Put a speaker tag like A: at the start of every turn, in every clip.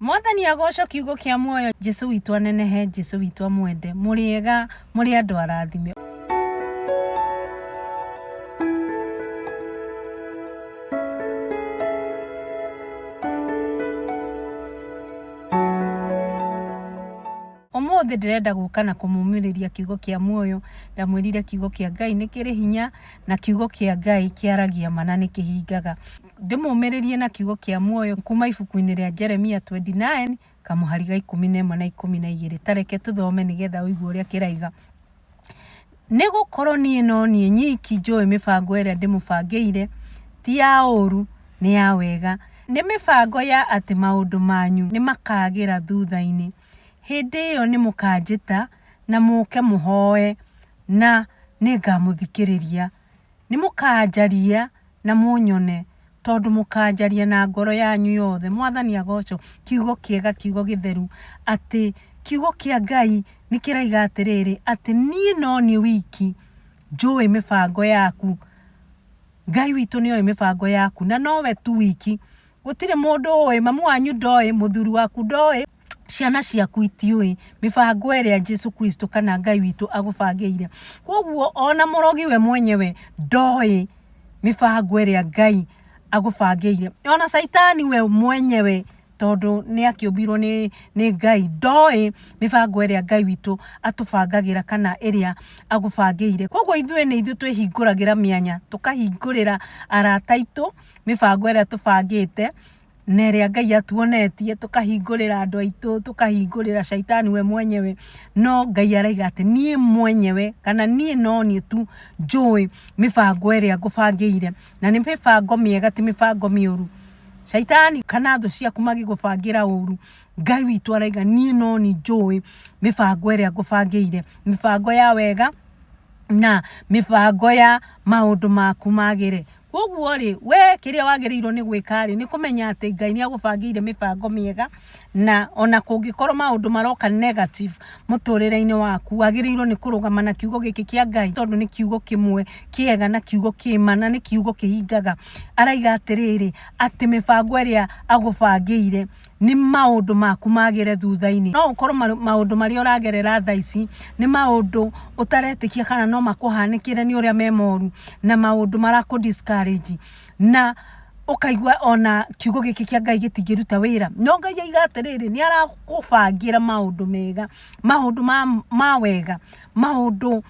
A: Mwathani agocwo kiugo kĩa muoyo Jesu witũ anenehe Jesu witũ amwende mũrĩ ega mũrĩ andũ arathime. Ũmũthĩ ndĩrenda gũka na kũmũmĩrĩria kiugo kĩa muoyo. Ndamwĩrire kiugo kĩa Ngai nĩ kĩrĩ hinya na kiugo kĩa Ngai kĩaragia ma na nĩ kĩhingaga. Ndĩmũmĩrĩrie na kiugo kĩa muoyo kuma ibuku-inĩ rĩa Jeremia 29 kamũhari ga 11 na 12. Ta reke tũthome nĩgetha ũigue ũrĩa kĩraiga. Nĩ gũkorwo niĩ no niĩ nyiki njũĩ mĩbango ĩrĩa ndĩmũbangĩire, ti ya ũũru, nĩ ya wega, nĩ mĩbango ya atĩ maũndũ manyu nĩmakaagĩra thutha-inĩ. Hĩndĩ ĩyo nĩmũkanjĩta na mũũke mũhooe, na nĩngamũthikĩrĩria. Nĩmũkanjaria na mũnyone, tondũ mũkanjaria na ngoro yanyu yothe. Mwathani agocwo. Kiugo kĩega, kiugo gĩtheru, atĩ kiugo kĩa Ngai nĩ kĩraiga atĩrĩrĩ, atĩ niĩ no niĩ wiki njũĩ mĩbango yaku. Ngai witũ nĩ oĩ mĩbango yaku na nowe tu wiki. Gũtirĩ mũndũ ũĩ, mamu wanyu ndoĩ, mũthuri waku ndoĩ, ciana ciaku itiũĩ mĩbango ĩrĩa Jesu Kristo kana Ngai witũ agũbangĩire. Koguo ona mũrogi we mwenyewe ndoĩ mĩbango ĩrĩa Ngai agũbangĩire. Ona caitani we mwenyewe tondũ nĩ akĩũmbirwo nĩ, nĩ Ngai ndoĩ mĩbango ĩrĩa Ngai witũ atũbangagĩra kana ĩrĩa agũbangĩire. Koguo ithuĩ nĩ ithuĩ twĩhingũragĩra mĩanya, tũkahingũrĩra arata aitũ mĩbango ĩrĩa tũbangĩte na ĩrĩa Ngai atuonetie, tũkahingũrĩra andũ aitũ, tũkahingũrĩra caitani we mwenyewe, no Ngai araiga atĩ niĩ mwenyewe kana niĩ no niĩ tu njũĩ mĩbango ĩrĩa ngũbangĩire, na nĩ mĩbango mĩega ti mĩbango mĩũru. Caitani kana thũ ciaku magĩgũbangĩra ũru, Ngai witũ araiga niĩ no niĩ njũĩ mĩbango ĩrĩa ngũbangĩire, mĩbango ya wega na mĩbango ya maũndũ maku magĩre. Koguo rĩ, we kĩrĩa wagĩrĩirwo nĩ gwĩka rĩ, nĩ kũmenya atĩ Ngai nĩ agũbangĩire mĩbango mĩega, na ona kũngĩkorwo maũndũ maroka negative mũtũrĩre-inĩ waku, wagĩrĩirwo nĩ kũrũgama na kiugo gĩkĩ kĩa Ngai, tondũ nĩ kiugo kĩmwe kĩega na kiugo kĩma na nĩ kiugo kĩhingaga. Araiga atĩrĩrĩ, atĩ mĩbango ĩrĩa agũbangĩire nĩ maũndũ maku magĩre thutha-inĩ. No ũkorwo maũndũ marĩa ũragerera thaa ici nĩ maũndũ ũtaretĩkia kana no makũhanĩkĩre nĩ ũrĩa me moru na maũndũ marakũ discourage na ũkaigua ona kiugo gĩkĩ kĩa Ngai gĩtingĩruta wĩra. No Ngai aiga atĩrĩrĩ, nĩ arakũbangĩra maũndũ mega, maũndũ ma wega, maũndũ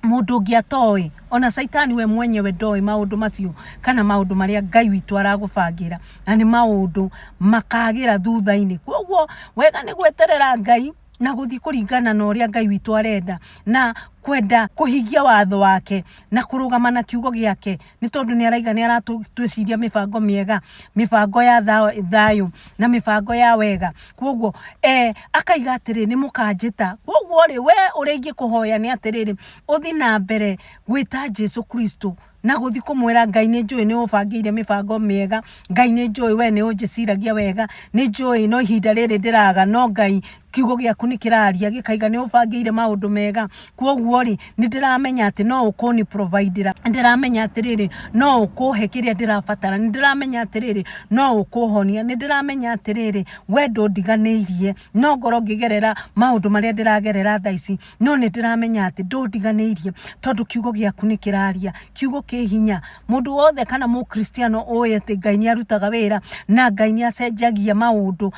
A: mũndũ ũngĩ atoĩ, ona caitani we mwenyewe ndoĩ maũndũ macio kana maũndũ marĩa Ngai witũ aragũbangĩra, na nĩ maũndũ makagĩra thutha-inĩ. Koguo wega nĩ gweterera Ngai na gũthiĩ kũringana na ũrĩa Ngai witũ arenda, na kwenda kũhingia watho wake, na kũrũgama na kiugo gĩake, nĩ tondũ nĩ araiga nĩ aratwĩciria mĩbango mĩega, mĩbango ya thayũ na mĩbango ya wega. Koguo akaiga atĩrĩ, nĩ mũkanjĩta. Koguo rĩ, we ũrĩa ingĩkũhoya nĩ atĩrĩrĩ, ũthiĩ na mbere gwĩta Jesu Kristo na gũthiĩ kũmwĩra Ngai nĩ njũĩ nĩ ũbangĩire mĩbango mĩega, Ngai nĩ njũĩ we nĩ ũnjĩciragia wega, nĩ njũĩ no ihinda rĩrĩ ndĩraga no Ngai kiugo gĩaku nĩ kĩraria gĩkaiga nĩ ũbangĩire maũndũ mega. Koguo rĩ, nĩ ndĩramenya atĩ no ũkũni provide ĩra, nĩ ndĩramenya atĩrĩrĩ, no ũkũhe kĩrĩa ndĩrabatara, nĩ ndĩramenya atĩrĩrĩ, no ũkũhonia, nĩ ndĩramenya atĩrĩrĩ, we ndũndiganĩirie, no ngorwo ngĩgerera maũndũ marĩa ndĩragerera thaa ici, no nĩ ndĩramenya atĩ ndũndiganĩirie, tondũ kiugo gĩaku nĩ kĩraria, kiugo kĩ hinya. Mũndũ wothe kana mũkristiano ũĩ atĩ Ngai nĩ arutaga wĩra na Ngai nĩ acenjagia maũndũ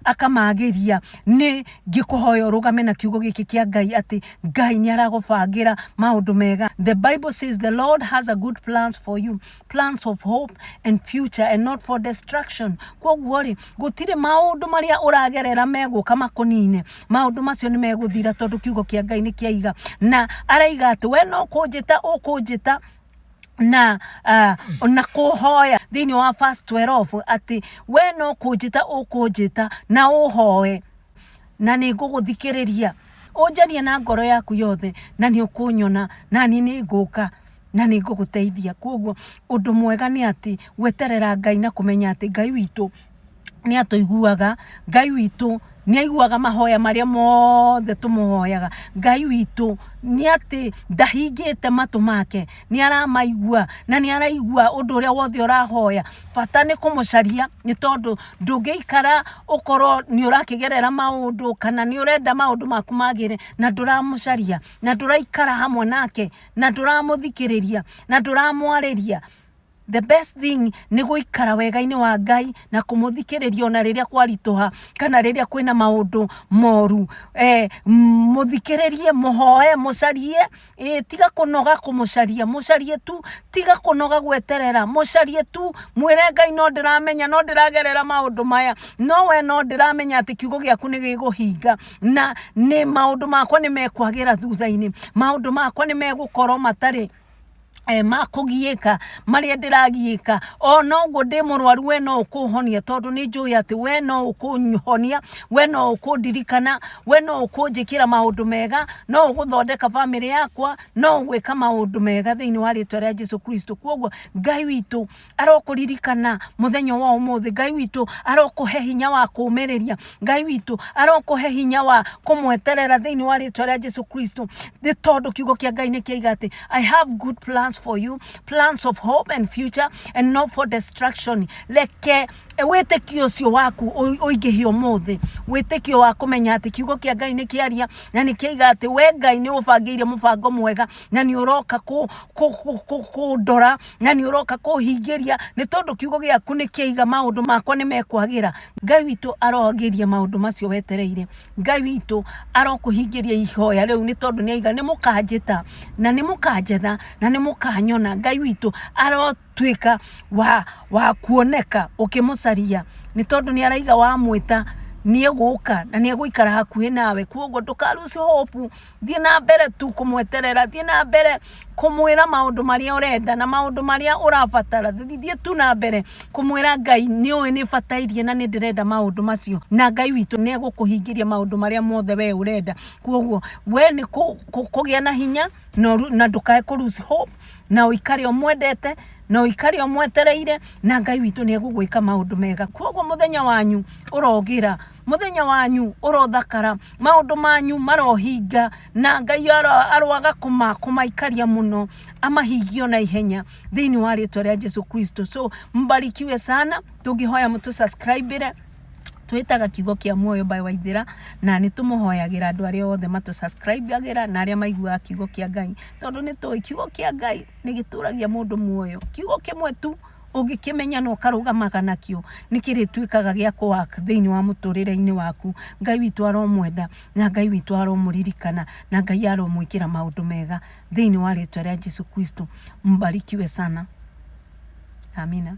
A: akamagĩria, nĩ ngĩkũhoya ũrũgame na kiugo gĩkĩ kĩa Ngai atĩ Ngai nĩ aragũbangĩra maũndũ mega. The Bible says the Lord has a good plans for you, plans of hope and future and not for destruction. Koguo rĩ, gũtirĩ maũndũ marĩa ũragerera megũka makũnine, maũndũ macio nĩ megũthira tondũ kiugo kĩa Ngai nĩ kĩaiga, na araiga atĩ we no kũnjĩta ũkũnjĩta na na kũhoya thĩinĩ wa verse 12 atĩ we no kũnjĩta ũkũnjĩta na ũhoe na nĩ ngũgũthikĩrĩria, ũnjarie na ngoro yaku yothe na nĩ ũkũnyona na niĩ nĩ ngũka na nĩ ngũgũteithia. Koguo ũndũ mwega nĩ atĩ gweterera Ngai na kũmenya atĩ Ngai witũ nĩ atũiguaga, Ngai witũ Nĩ aiguaga mahoya marĩa mothe tũmũhoyaga. Ngai witũ nĩ atĩ ndahingĩte matũ make, nĩ aramaigua na nĩ araigua ũndũ ũrĩa wothe ũrahoya. Bata nĩ kũmũcaria nĩ tondũ ndũngĩikara ũkorwo nĩ ũrakĩgerera maũndũ kana nĩ ũrenda maũndũ maku magĩre na ndũramũcaria, na ndũraikara hamwe nake, na ndũramũthikĩrĩria, na ndũramwarĩria. The best thing nĩ gũikara wega-inĩ wa Ngai na kũmũthikĩrĩria ona rĩrĩa kwaritũha kana rĩrĩa kwĩna maũndũ moru. Mũthikĩrĩrie, mũhoe, mũcarie, ĩ tiga kũnoga kũmũcaria, mũcarie tu, tiga kũnoga gweterera, mũcarie tu, mwĩre Ngai no ndĩramenya no ndĩragerera maũndũ maya, no we no ndĩramenya atĩ kiugo gĩaku nĩ gĩkũhinga na nĩ maũndũ makwa nĩ mekwagĩra thutha-inĩ, maũndũ makwa nĩ megũkorwo matarĩ ma kũgiĩka marĩa ndĩragiĩka. Ona ũguo ndĩ mũrwaru we no ũkũhonia tondũ nĩ njũĩ atĩ we no ũkũhonia, we no ũkũndirikana, we no ũkũnjĩkĩra maũndũ mega, no ũgũthondeka bamĩrĩ yakwa, no ũgwĩka maũndũ mega thĩinĩ wa rĩtwa rĩa Jesu Kristo. Kwoguo Ngai witũ arokũririkana mũthenya wa ũmũthĩ. Ngai witũ arokũhe hinya wa kũũmĩrĩria. Ngai witũ arokũhe hinya wa kũmweterera thĩinĩ wa rĩtwa rĩa Jesu Kristo, nĩ tondũ kiugo kĩa Ngai nĩ kĩaiga atĩ I have good plans for you, plans of hope and future and not for destruction. Reke wĩtĩkio ũcio waku ũingĩhe ũmũthĩ, wĩtĩkio wa kũmenya atĩ kiugo kĩa Ngai nĩ kĩaria na nĩ kĩaiga atĩ we Ngai nĩ ũbangĩire mũbango mwega na nĩ ũroka kũndora na nĩ ũroka kũhingĩria, nĩ tondũ kiugo gĩaku nĩ kĩaiga maũndũ makwa nĩ mekwagĩra. Ngai witũ aroagĩria maũndũ macio wetereire. Ngai witũ arokũhingĩria ihoya rĩu, nĩ tondũ nĩ aiga nĩ mũkanjĩta na nĩ mũkanjetha na nĩ mũkanyona. Ngai witũ arotuĩka wa kuoneka ũkĩmũcaria, nĩ tondũ nĩ araiga wamwĩta nĩ egũka na nĩ egũikara hakuhĩ nawe. Kwoguo ndũka lose hope, thiĩ na mbere tu kũmweterera, thiĩ na mbere kũmwĩra maũndũ marĩa ũrenda na maũndũ marĩa ũrabatara. Thiĩ tu na mbere kũmwĩra Ngai nĩ ũĩ nĩ batairie na nĩ ndĩrenda maũndũ macio, na Ngai witũ nĩ egũkũhingĩria maũndũ marĩa mothe we ũrenda. Kwoguo we nĩ kũgĩa na hinya na ndũkae kũ lose hope, na ũikare ũmwendete na ũikare ũmwetereire, na Ngai witũ nĩ egũgwĩka maũndũ mega. Kwoguo mũthenya wanyu ũrogĩra, mũthenya wanyu ũrothakara, maũndũ manyu marohinga, na Ngai aroaga kũmaikaria mũno, amahingie ona ihenya thĩinĩ wa rĩtwa rĩa Jesu Kristo. So mbarikiwe sana, tũngĩhoya mũtũ subscribe ĩre twĩtaga Kiugo kĩa Muoyo by Waithĩra, na nĩ tũmũhoyagĩra andũ arĩa othe matũ subscribe agĩra na arĩa maiguaga kiugo kĩa Ngai, tondũ nĩ tũĩ kiugo kĩa Ngai nĩ gĩtũragia mũndũ muoyo. Kiugo kĩmwe tu ũngĩkĩmenya na ũkarũgamaga nakĩo, nĩ kĩrĩtuĩkaga gĩa kũ work thĩinĩ wa mũtũrĩre-inĩ waku. Ngai witũ aromwenda, na Ngai witũ aromũririkana, na Ngai aromwĩkĩra maũndũ mega thĩinĩ wa rĩtwa rĩa Jesu Kristo. Mbarikiwe sana. Amina.